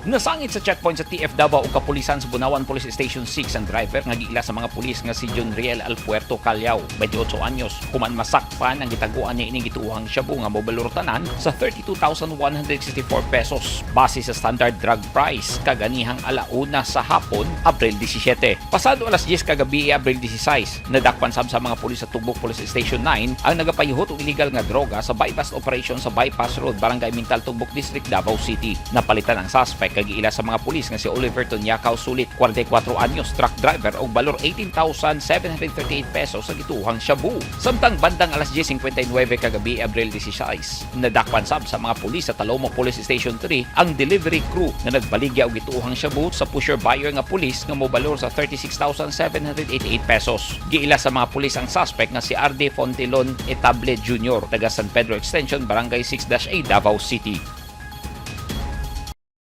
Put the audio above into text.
Nasangit sa checkpoint sa TF Davao ug kapulisan sa Bunawan Police Station 6 ang driver nga giila sa mga pulis nga si John Riel Alpuerto Calyao, 28 anyos. Human masakpan ang gitaguan niya ining gituohang shabu nga mobalor tanan sa 32,164 pesos base sa standard drug price kaganihang alauna sa hapon, Abril 17. Pasado alas 10 kagabi, Abril 16, nadakpan sab sa mga pulis sa Tugbok Police Station 9 ang nagapayuhot og illegal nga droga sa buy-bust operation sa Bypass Road, Barangay Mintal, Tugbok District, Davao City. Napalitan ang suspect kag giila sa mga pulis nga si Oliver Tonyakaw Sulit, 44 anyos, truck driver, og balor 18,738 pesos sa gituohang shabu. Samtang bandang alas 10:59 kagabi, Abril 16, nadakpan sab sa mga pulis sa Talomo Police Station 3 ang delivery crew nga nagbaligya og gituohang shabu sa pusher buyer nga pulis nga mobalor sa 36,788 pesos. Giila sa mga pulis ang suspect nga si RD Fontilon Etable Jr., taga San Pedro Extension, Barangay 6-A, Davao City.